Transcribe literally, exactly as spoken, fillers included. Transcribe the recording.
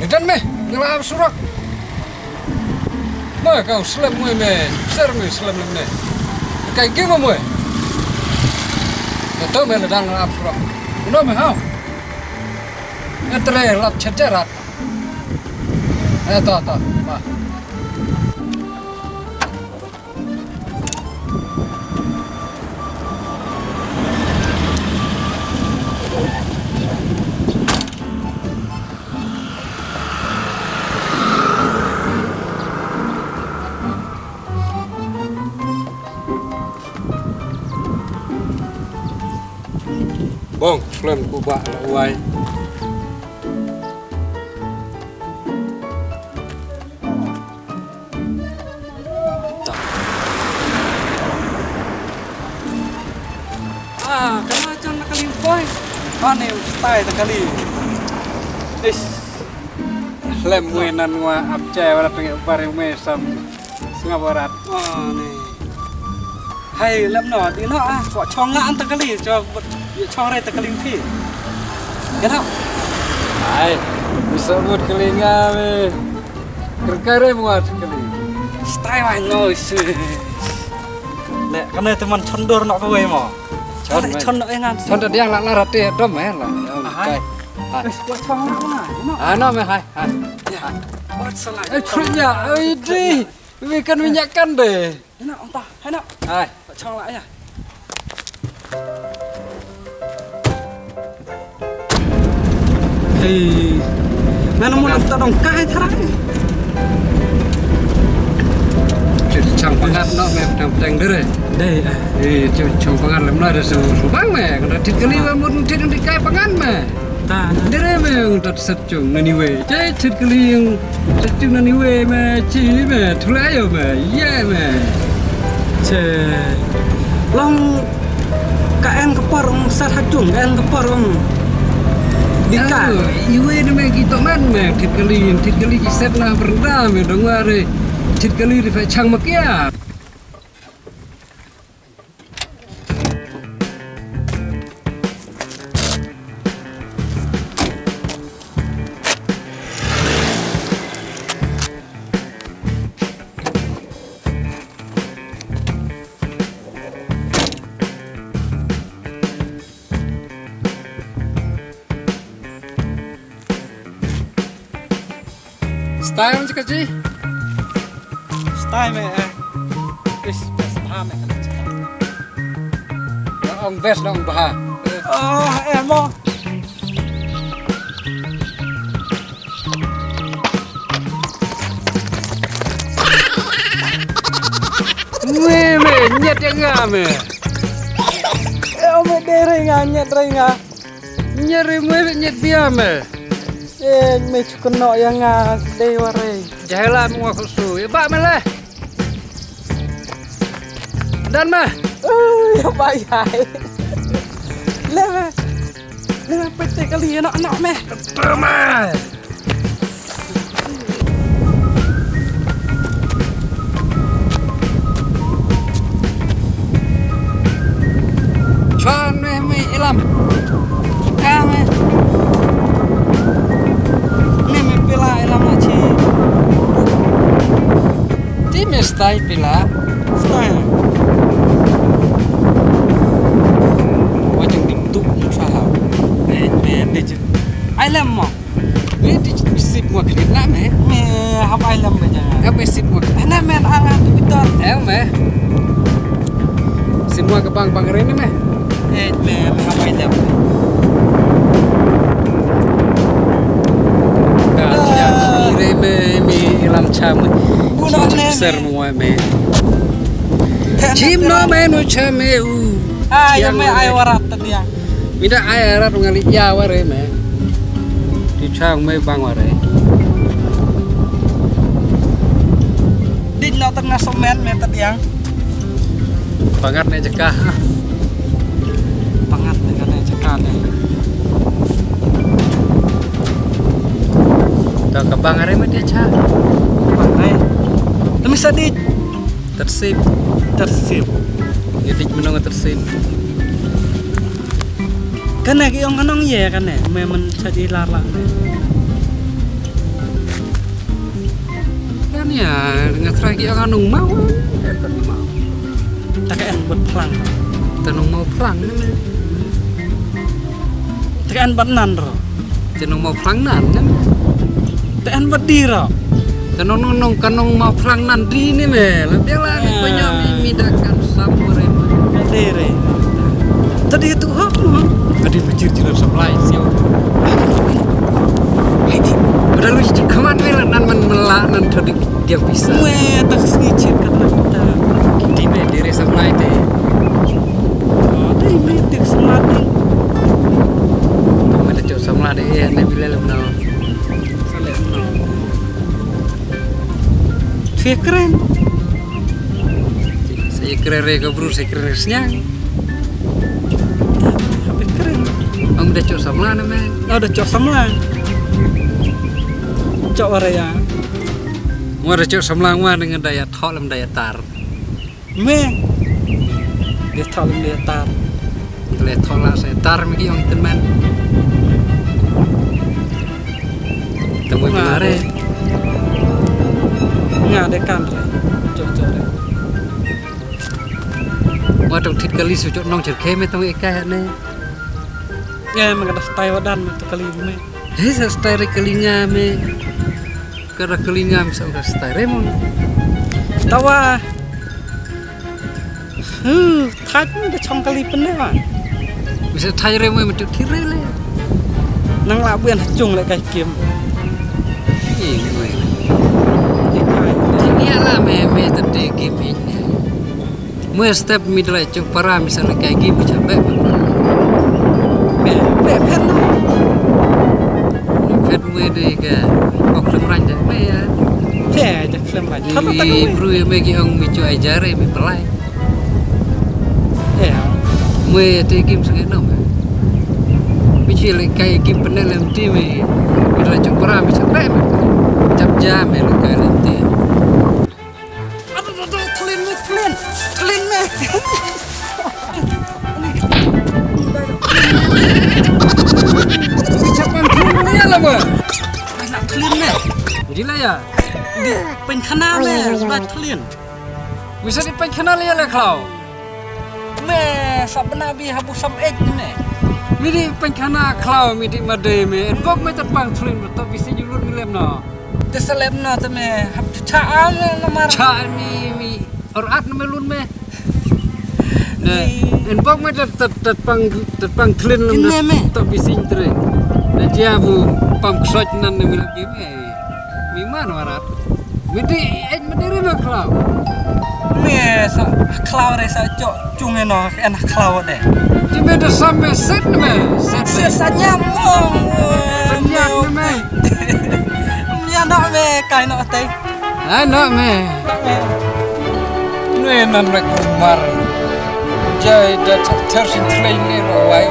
Dan me, nga la ap surok. Me ka slem me me, ser me slem me. Kai gi mo me. Ka to me la dan la ap surok. No me hau. Etre lap chet chet rat. Eh to to. Ma. Bong, slem ku ba la wai. Ah, kena chan na kali boy. Ani ustai ta kali. Ish. Lem mui nan ngwa ap chai wala tengah bare mui sam. Sngap warat. Ani. Hai lem no di no ah. Ko chong nga anta kali cho. Chong re ta kali phi. Kena. Hai. Bisa mut kali nga me. Kerkare muat kali. Stai wa no isi. Le kane teman chondor nok kawai mo. Chon me. Chon nok engan. Chon da diang la la rate dom eh la. Ahai. Kai. Hai. Wis kwa chong nok na. Ano me hai hai. Ya. Hai. Wat salah. Eh chon ya. Ai di. Wi kan minyak kan de. Hena ong ta, hena. Hai. Chong la ya. Hei. Mana mo ta dong kai thara. Chut chang pangat no me tang tang dere. Dei. Eh chut chang pangat lem no de su su bang me. Kada tit kali me mun tit di kai pangat me. Ta. Dere me ung tat sat chung nani we. Che chit kali ung tat chung nani we me chi me thule yo me ye me. Che long ka en ka por ung sat ha chung ka en ka por ung. Di ka. Iwe ni me ki to man me tit kali tit kali ki set na berda me dong ware tit kali di fa chang makia. Style ka chi? Style me eh. Best best bha me ka chi. Ong best ong bha. Oh eh mo. Me me nyet ya nga me. Eh me dere nga nyet re nga. Nyeri mui bit nyit bia me. Eh, me chukono ya nga dei warai. Jahela me ngwa kusu. Iba me le. Dan me. Uh, ya ba ya. Le me. Le me pete kali anak anak me. Betul me. Chuan me me ilam. Ka me. Ne me pila ilam na chi. Ti me stai pila. Stai. Wajang ding tu mu sa. Me me ne chi. Ai lem mo. Me di sip mo kri na me. Me hap ai lem me ja. Hap me sip mo. Ana me ang ang tu bitor. Eh me. Sip mo ke bang bang re ni me. Eh me me hap ai lem. Ka ya re me me ilam cha me. Buno ne me. Ser mo me. Chim no me no cha me u. Ah ya me ai warat ta dia. Mida ai arat ngali ya ware me. Ti chang me bang ware. Dik no tang na somen me ta diang. Pangat ne jaka. Pangat ne kane jaka ne. Ta ka bang are me ti cha. Bang ai. Temi sadik. Tersip. Tersip. Ngidik menong tersip. Kane ki ong kanong ye kane me men sa di lar la ne. Ïa, nga trai ki ong nong maw. Ta ka en bad phlang. Ta nong maw phlang. Ta ka en bad nan ro. Ta nong maw phlang nan. Ta en bad di ro. Ta nong nong nong ka nong maw phlang nan di ni me. La biang la ni. Ah. Ko nyo mi mi da kan sap ko re. Ka de re. Ta di tu hok no. Ka di bajir jiran samlai siaw. Hai di. Udah lu sih kaman me la nan man mela nan tadi. Dia bisa. Weh, tak sngi cit kat na kita. Di me diri samlai te. Oh, dei me diri samlai te. Tong me da cok samlai de, eh, ne bilal no. Salem no. Thie kren. Sa ïa kren re ka bru, sa ïa kren re sniang. Hap ïa kren. Ong da cok samla na me. Oh, da cok samla. Cok wara ïa. Ngwa da cok samla ngwa nang da ïa thok lem da ïa tar. Me. Ïa thok lem da ïa tar. Ïa thok la sa ïa tar me ki ong iten man. Te mui pynare. Nga de kan re. Cok cok re. Wa tong thit kali su cok nong cherkhe me tong ikai ne. Nge me ka da stai wa dan me to kali me. He sa stai re kali nga me. Ka da kali nga me sa ka stai re mo. Tawa. Huh, thait me da chong kali pynne wa. Me sa thait re mo me to thit re le. Nang la buen chung le kai kim. Ih, mo. Ikai. Ni ala me me ta de kim ih ne. Mue step mi dlai cuk para mi sa lekai gi mi cha bek. Bek, bek phet no. Phet mue de ke ok lem rang de me ya. He, ja klem rang. Thot tak Ni me. Bru ya me ki ong mi chu ai jare mi pelai. Ya. Mue te gi mi sangai no me. Mi chi lekai gi pene lem ti me. Mi dlai cuk para mi cha bek. Chap ja me lekai lem ti. Aduh, aduh, aduh, thlin me, thlin. Thlin me. Chap bang thlin me la ba. Anak thlin me. Di la ya. Di pynkhana me, ba thlin. Bisa di pynkhana le la khlaw. Me, sa bna bi habu sam ek me. Mi di pynkhana khlaw, mi di made me. En bok me tat bang thlin, to bisi julun mi lem no. Te seleb na te me hap cha a me namar. Cha mi mi or at na me lun me. Ne, en bok me tat tat tat pang tat pang thlin lem. Kine me. To bising tre. Na jia bu pam ksoj nan ne mi lagi me. Mi man warat. Mi di ej me diri me khlaw. Me sa khlaw re sa chok. Chung e no, en khlaw de. Ti me da sam me set me, set me. Set sa nyam mo. Sa nyam me. Nya no me, kai no te. Ai no me. No me. Nui nan me kumar. Jai da ter sin thlei ne ro wai.